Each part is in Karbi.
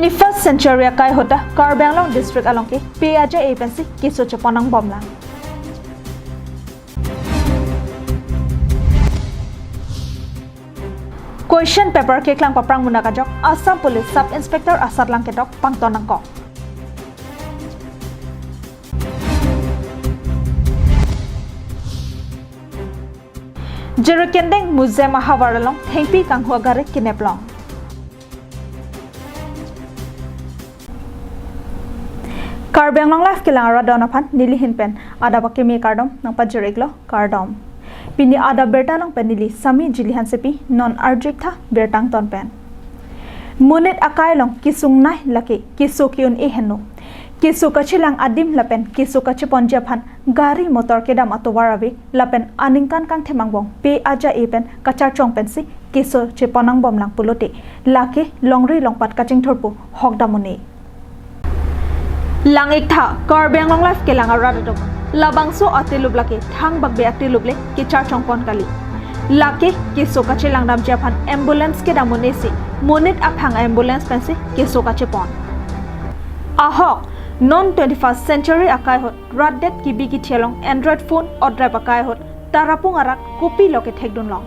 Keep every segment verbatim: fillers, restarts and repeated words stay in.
Twenty-first century akai ahut ta Karbi Anglong district along ke pe aja-e pensi keso chepon nangbomlang. Question paper keklang paprang munak ajok Assam Police Sub Inspector asatlang kedok pangton nangkok. Jirikinding Muzem ahavar along thengpi kanghu agari kineplong. Karbi Anglong Live kelang arat don aphan neli ahin pen adap akimi kardom nangpajir-iklo, kardom. Pini adap birta along pen neli Sami Jili Hansepi, non arju-ik tha birta angton pen. Monit akai along kesung nei lake keso ke-un-e henlo. Keso kachelang adim lapen keso kacheponji aphan gari motor kedam atovar ave lapen aningkan kangthim angbong pe aja-e pen kacharchong pensi keso chepon nangbomlang pulote lake longri longpat kachingthur pu hok dam un-e. Lang-ik tha Karbi Anglong Live kelang arat atum, labangso atilup lake thangbak be atilup le kecharchong pon kali. Lake keso kachelang damji aphan ambulance kedam un-e si monit aphang ambulance pensi keso kachepon. Ahok, non twenty-first century akai ahut rat det kibi kithi along Android phone otrep akai ahut Tarapung arat kopilo kethekdunlong.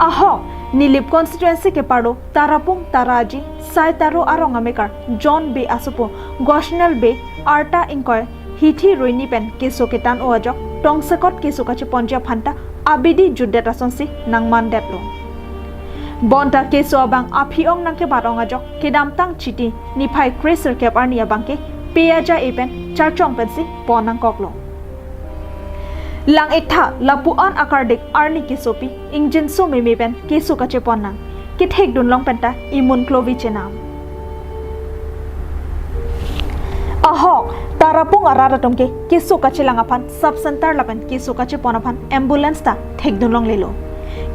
Ahok, Nilip constituency keparlo Tarapung Taraji Sai Taro arong amekar John Bey asopo Goshnell Bey arta ingkoi hithi ruini pen keso ketan-o ajok tongsekot keso kacheponji aphan ta abidi jutdet asonsi nangmandetlo. Bonta keso abang aphi-ong nangkebat-ong ajok kedamtang Chiti niphai kresirkep arni abangke pe aja-e pen charchong pensi pon nangkoklo. Lang-ik tha lapu-an akardik arni kesopi ingjinso meme pen keso kachepon nang. Kethekdunlong penta imun klovi chenam. Ahok, Tarapung arat atum ke keso kachelang aphan sub center lapen keso kachepon aphan ambulance ta thekdunlonglelo.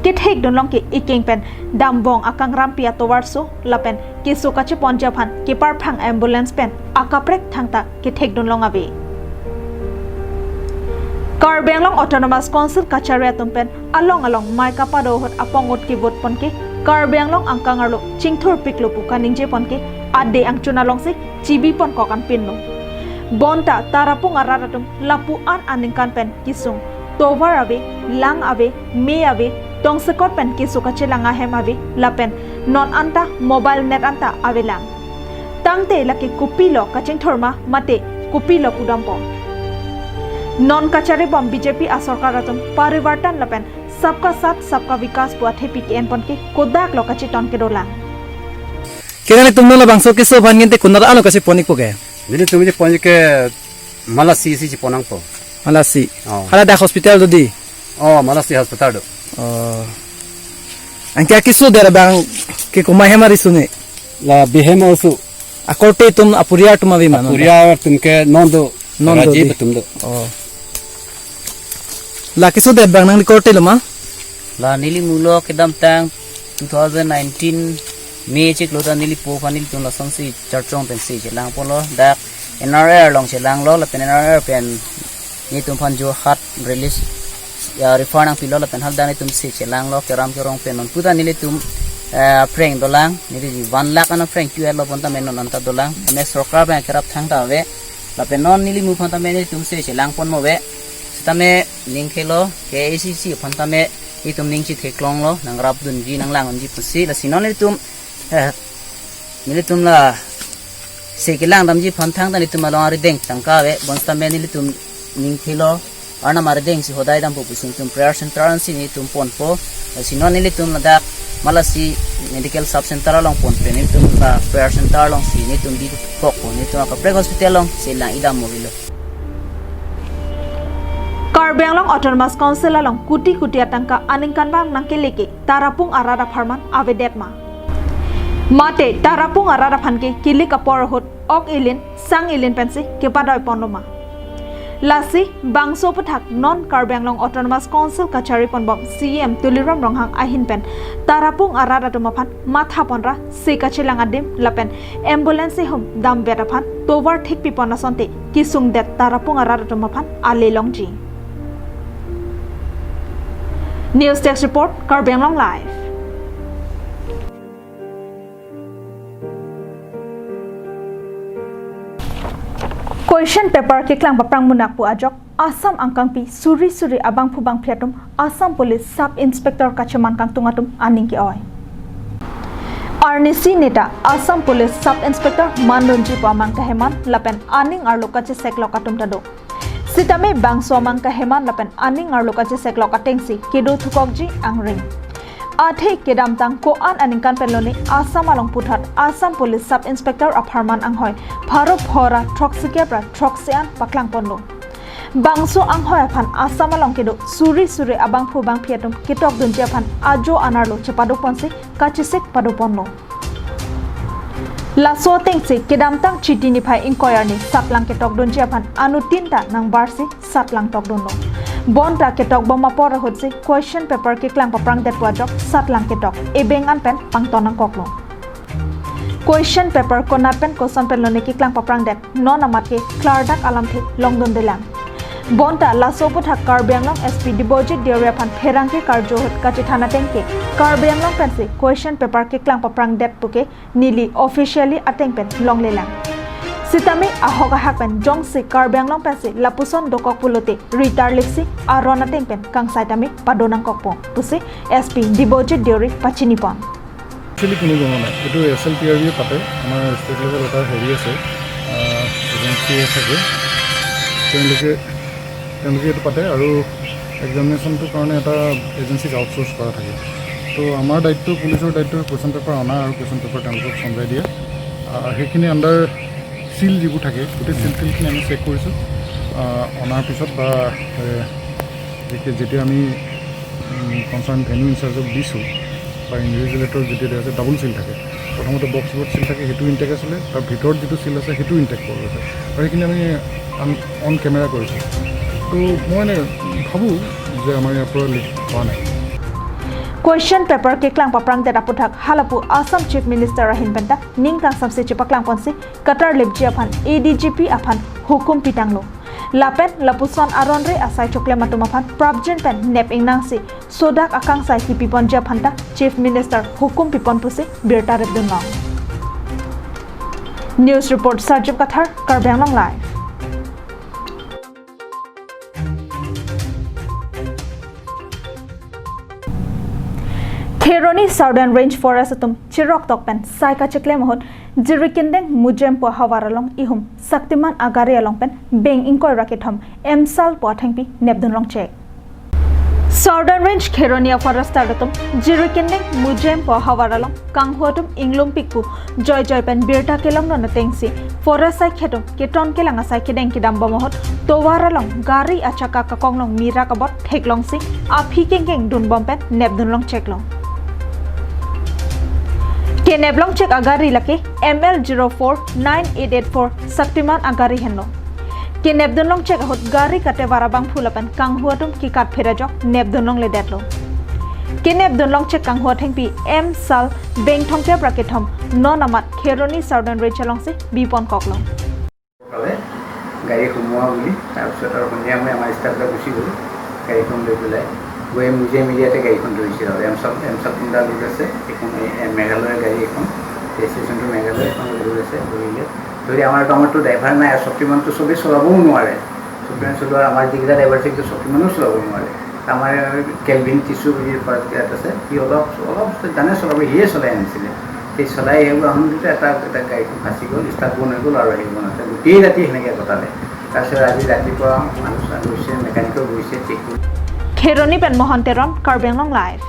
Kethekdunlong ke ikeng pen damvong akangrampi atovarso lapen keso kacheponji aphan keparphang ambulance pen akaprek thangta kethekdunlong ave. Karbi Anglong Autonomous Council kachari atum pen along along mei kapado ahut apong-ut kevot pon ke Karbi Anglong angkang arlo chingthurpiklo pu kaningje pon ke ade angchun alongsi chibi ponkok anpinlo. Bonta Tarapung arat atum lapu-an aningkan pen kesung, tovar ave, lang ave, me ave, tongsekot pen keso kachelang ahem ave lapen non anta mobile net anta avelang. Tangte lake kopilo kachingthur ma mate kopilo pudampo. Non kacharibom B J P asorkar atum parivartan lapen Sabka Saath Sabka Vikas pu athepi ke-en pon ke kodaklo kacheton kedolang. Ke nanglitum non labangso keso aphan nginti konat alo kachepon-ikpo ke? Nelitum chepon ke Malasi si chepon nangpo. Malasi. Oh. Hala dak hospital do di? Oh, Malasi hospital do. Oh. Anke keso der abang ke komat hem ari su ne? La bihem osu. Akorte atum, apuriar atum ave ma non? Apuriar atum ke non do. Non do Rajiv di. Atum do. Oh. La keso der abang nangli korte lo ma? La neli mulo kedamtang two thousand nineteen May chiklo ta neli po aphan nelitum lasonsi charchong pensi chelangponlo, dak N R R along chelanglo lapen N R R pen nelitum aphan Jorhat release, ya, refer nangpilo lapen haldak nelitum si chelanglo keram kerong pen non puta nelitum, eh, aphreng dolang, neli one lakh an aphreng tuelo bonta me non anta dolang, me sorkar pen kerap thangta ave, lapen non neli mu aphan tame nelitum si chelangponmo ave, sitame ning khelo, K A C C aphan tame itum ning chitheklonglo, nangrapdunji nanglangdunji pusi, lasi non nelitum, eh, nelitum la si kelang damji aphan thangta nelitum along arideng tangka ave, bonsitame nelitum ning khelo, Arnam arideng si hodai dampo pusi nelitum prayer center ansi nelitum ponpo, lasi non nelitum ladak Malasi medical sub center along pon pen nelitum la prayer center alongsi nelitum bikokpo, nelitum akaprek hospital alongsi lang-ik dammo avelo. Karbi Anglong Autonomous Council along kuti kuti atangka aningkanvang nangkele ke Tarapung arat apharman avedet ma? Mate Tarapung arat aphan ke kilik apor ahut ok ilin sang ilin pensi kepadoi ponlo ma? Lasi bangso aphuthak non Karbi Anglong Autonomous Council kachari ponbom C E M Tuliram Ronghang ahin pen Tarapung arat atum aphan matha ponra si kachelang adim lapen ambulance ihum damvet aphan tovar thikpi pon asonte kesungdet Tarapung arat atum aphan ale longji. News Desk Report, Karbi Anglong Live. Question paper keklang paprang munak pu ajok Assam angkangpi suri suri abangphu bangphi atum Assam Police Sub Inspector kacheman kangtung atum aning ke-oi. Arnisi neta Assam Police Sub Inspector mandunji pu amang kaheman lapen aning arlo kacheseklok atum ta do. Sitame bangso amang kaheman lapen aning arlo kacheseklok atengsi kedo thukokji angring. Athe kedamtang ko-an aningkan pen lone Assam along puthot Assam Police Sub Inspector apharman anghoi pharo phora throksi kep ra throksi an paklangponlo. Bangso anghoi aphan Assam along kedo suri suri abangphu bangphi atum ketokdunji aphan ajo anerlo chepadoponsi kachesik padoponlo. Laso atengsi kedamtang Chiti niphai ingkoi arni satlang ketokdunji aphan anuttin ta nangbarsi satlang tokdunlo. Bonta ketokbom apor ahutsi question paper keklang paprangdet pu ajok satlang ketok ebeng an pen pangton nangkoklo. Question paper konat pen koson pen lone keklang paprangdet non amat ke klardak alamthe longdundelang. Bonta laso aputhak Karbi Anglong S P Debojit Deuri aphan pherangke karju ahut kachethan ateng ke Karbi Anglong pensi question paper keklang paprangdet puke neli officially ateng pen longlelang. Sitame ahok ahak pen jongsi Karbi Anglong pensi lapuson dokok pulote ritar liksi aron ateng pen kangsai tame padonangkokpo pusi S P Debojit Deuri pachinipon. Actually কোনো জনোৱা নাই। এইটো এছ L P R বিয়ে পাতে, আমাৰ state level এটা হেৰি আছে, এজেঞ্চি থাকে, তেওঁলোকে তেওঁলোকে এইটো পাতে আৰু এক্সামিনেশ্যনটোৰ কাৰণে এটা এজেঞ্চিক আউটচ'ৰ্চ কৰা থাকে। তো আমাৰ দায়িত্ব, পুলিচৰ দায়িত্ব কুৱেশ্যন পেপাৰ অনা আৰু কুৱেশ্যন পেপাৰ তেওঁলোকক চমজাই দিয়া। আহ, সেইখিনি আণ্ডাৰ চিল যিবোৰ থাকে, গোটেই চিল টিলখিনি আমি চেক কৰিছোঁ। আহ, অনাৰ পিছত বা এ, যেতিয়া যেতিয়া আমি কনচাৰ্ণ ভেন্যু ইনচাৰ্জক দিছোঁ বা ইনভিজিলেটৰ যেতিয়া দিয়া আছে, ডাবল চিল থাকে। প্ৰথমতে বক্সবোৰত চিল থাকে, সেইটো ইনটেক আছিলে, তাৰ ভিতৰত যিটো চিল আছে সেইটো ইনটেক কৰা গৈছে। আৰু সেইখিনি আমি অন কেমেৰা কৰিছোঁ। তো মই এনে ভাবোঁ যে আমাৰ ইয়াৰ পৰা লিক হোৱা নাই। Question paper keklang paprangdet aputhak halapu Assam Chief Minister ahin penta ning kangsamse chepaklangponsi katarlipji aphan A D G P aphan hukum pitanglo. Lapen lapuson aron re asai choklem atum aphan prapjin pen nep ingnangsi sodak akangsai kipiponji aphanta Chief Minister hukum pipon pusi birta repdunlong. News report Sarjip Kathar, Karbi Anglong Live. Kheroni Southern Range Forest atum chirok tok pen sai kacheklem ahut Jirikindeng Mujem pu ahavar along ihum Shaktiman agari along pen beng ingkoi ra kethom M sal pu athengpi nepdunlongchek. Southern Range Kheroni a-forester atum Jirikindeng Mujem pu ahavar along kanghu atum inglumpik pu joijoi pen birta kelongdun atengsi forest asai khetum keton kelang asai kedeng kedambom ahut tovar along gari achaka kakonglong mirak abot theklongsi aphi kengkeng dunbom pen nepdunlongcheklo. Keneplongchek agari lake M L zero four nine eight eight four Shaktiman agari henlo. Kenepdunlongchek ahut gari katevar abangphu lapen kanghu atum kekat phir ajok nepdunlongledetlo. Kenepdunlongchek kanghu athengpi M sal beng thomkep ra kethom non amat Kheroni Southern Range alongsi biponkoklo. সকালে গাড়ী সোমোৱা বুলি। তাৰপিছত আৰু সন্ধিয়া সময় আমাৰ ষ্টাফবিলাক গুচি গ'ল গাড়ীখন লৈ পেলাই। গৈ মুজে মিডিয়াতে গাড়ীখন ধৰিছে আৰু এম চাব এম চাব কুণ্ডা ৰোড আছে, এইখন এই, এ, মেঘালয়ৰ গাড়ী এখন, ৰেজিষ্ট্ৰেশ্যনটো মেঘালয়, এখন ৰোড আছে, ধৰিলে। ধৰি আমাৰতো আমাৰতো ড্ৰাইভাৰ নাই আৰু শক্তিমানটো চবেই চলাবও নোৱাৰে। শক্তিমান চলোৱাৰ আমাৰ যিকেইটা ড্ৰাইভাৰ আছে সেইটো শক্তিমানো চলাব নোৱাৰে। আমাৰ কেলভিন টিচু বুলি ইয়াত আছে, সি অলপ অলপ জানে চলাব, সিয়ে চলাই আনিছিলে। সেই চলাই আহিব আহোঁতে এটা এটা গাড়ীখন ফাঁচি গ'ল, ষ্টাৰ্ট বন্ধ হৈ গ'ল আৰু হেৰি বন্ধ আছে। গোটেই ৰাতি সেনেকৈ কটালে। তাৰপিছত আজি ৰাতিপুৱা মানুহ চানুহ গৈছে, মেকানিকো গৈছে, চেক কৰি Kheroni pen Mohan Teron, Karbi Anglong Live.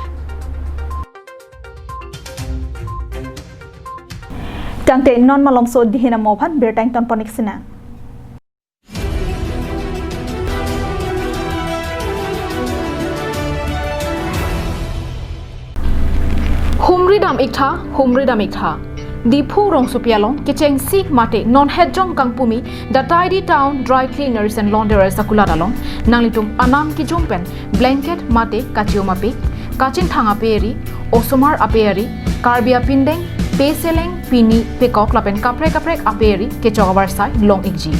Tangte non malomso dihin amo aphan birta ingtonpon-ik sinang. Humri dam-iktha, humri dam-iktha. Diphu rongsopi along kechengsi mate non hetjong kangpumi The Tidy Town Dry Cleaners and Launderers akulat along nanglitum anam kijum pen blanket mate kachium apik, kachingthang ape eri, osomar ape eri, Karbi apindeng, peseleng, pini, pekok lapen kaprek kaprek ape eri kechok avarsai long-ikji.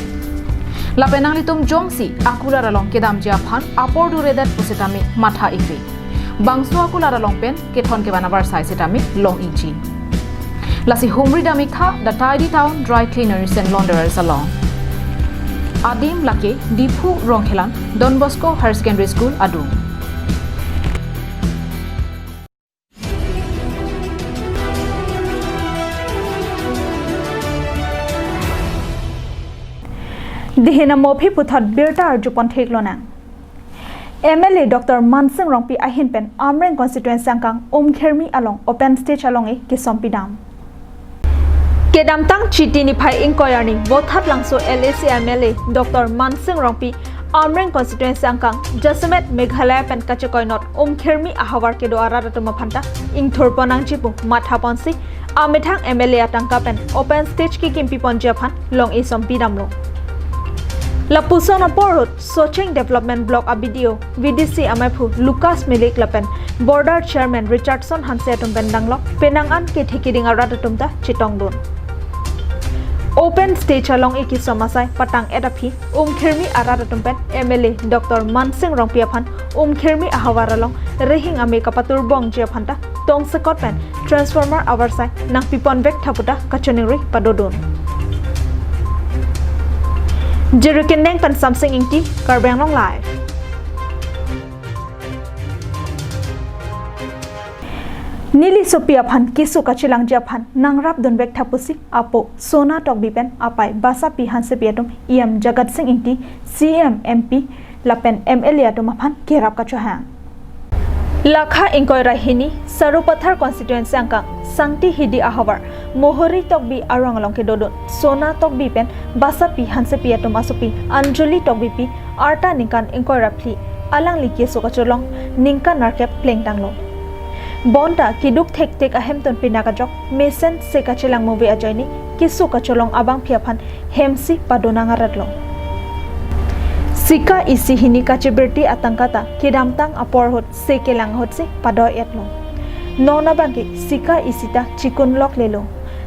Lapen nanglitum jongsi akulat along kedamji aphan apor duredet pusitame matha-ikre. Bangso akulat along pen kethon kevan avarsai sitame long-ikji. Lasi humri dam-iktha The Tidy Town Dry Cleaners and Launderers along. Adim lake Diphu Rongkhelan Don Bosco Higher Secondary School adung. Dihin amo aphi puthot birta arjupon theklonang. M L A Doctor Mansing Rongpi ahin pen Amreng constituency angkang Umkhirmi along open stage along-e kesom pidam. Kedamtang Chiti niphai ingkoi arni Vothatlangso L A C M L A Doctor Mansing Rongpi Amreng constituency angkang jasemet Meghalaya pen kachekoinot Umkhirmi ahavar kedo arat atum aphanta ingthurpon nangji pu mathaponsi amethang M L A atangka pen open stage kekimpiponji aphan long-e som pidamlo. Lapuson apor ahut Socheng Development Block a B D O, V D C amaiphu Lucas Milik lapen Border Chairman Richardson Hanse atum pen danglok penang an kethe keding arat atum ta chetongdun. Open stage along-e kesom asai patang-et aphi Umkhirmi arat atum pen M L A Doctor Mansing Rongpi aphan Umkhirmi ahavar along rihing ame kapaturbongji aphanta tongsekot pen transformer avarsai nangpiponvek tha puta kachiningri padodun. Jirikindeng pen Samsing Ingti, Karbi Anglong Live. Neli sopi aphan keso kachelangji aphan nangrapdunvek tha pusi apo Sona Tokbi pen apei Basapi Hansepi atum E M Jagatsing Ingti, C E M, M P lapen M L A atum aphan kerap kachohang. Lakha ingkoi ra hini Sarupathar constituency angkang Sangti Hidi ahavar Mohori Tokbi arong along kedodun Sona Tokbi pen Basapi Hansepi atum asopi Anjali Tokbipi arta ningkan ingkoi ra phli alangli keso kachelong ningkan nerkep plengtanglo. Bonta keduk thekthek ahemtun pinak ajok mesen se kachelang move ajoine keso kachelong abangpi aphan hemsi padonang aratlo. Sika isi hini kachebirti atangka ta kedamtang apor ahut se kelang ahutsi padoi-etlo. Non abangke sika isi ta chikunloklelo.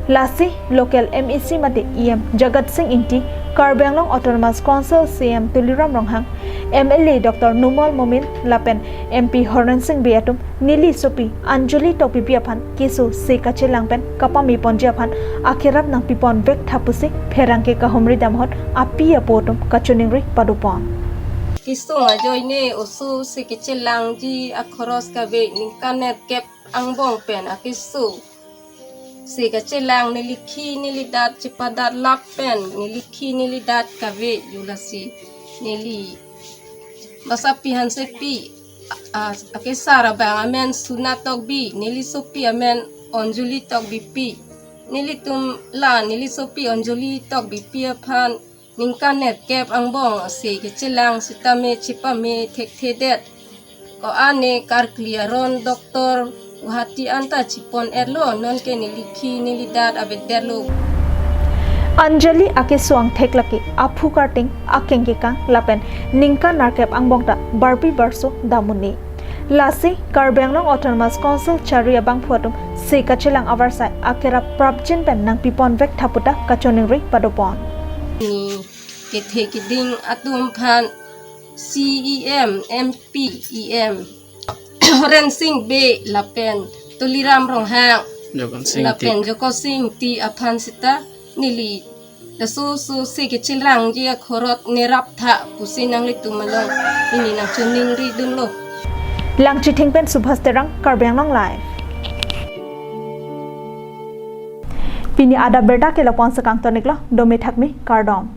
Lasi local M A C mate E M Jagatsing Ingti, Karbi Anglong Autonomous Council C E M Tuliram Ronghang, M L A Doctor Numal Momin lapen M P Horensing Bey atum neli sopi Anjali Tokbipi aphan keso se kachelang pen kapameponji aphan akerap nangpiponvek tha pusi pherangke kahumri dam ahut api apo atum kachiningri padopon. Keso ajoine oso se kachelangji akhoros kave ningkan nerkep angbong pen akeso se kachelang neli khi neli dat chepadat lapen neli khi neli dat kave, ju lasi neli Basapi Hansepi, a, a, akesar abang amen Sona Tokbi, neli sopi amen Anjali Tokbipi. Nelitum la neli sopi Anjali Tokbipi aphan ningkan nerkep angbong se kachelang sitame chepame thekthedet. Ko-an ne karkli aron doctor Guwahati anta chepon-etlo, nonke neli khi neli dat avedetlo. Anjali akeso angthek lake aphu karting, akeng kekang lapen ningkan nerkep angbong ta barpi barso dam un-e. Lasi Karbi Anglong Autonomous Council chari abangphu atum se kachelang avarsai akerap prapjin pen nangpiponvek tha puta kachiningri padopon. Ni kethe keding atum aphan C E M, M P, E M Horensing Bey lapen Tuliram Ronghang Jagatsing Ingti, lapen Jagatsing Ingti aphan sita neli laso oso se kachelangji akhorot nerap tha pusi nanglitum along pini nangchiningridunlo. Langchithing pen Subhas Terang, Karbi Anglong Live. Pini adap birta ke lapu-an si kangton-iklo, dome thakme, kardom.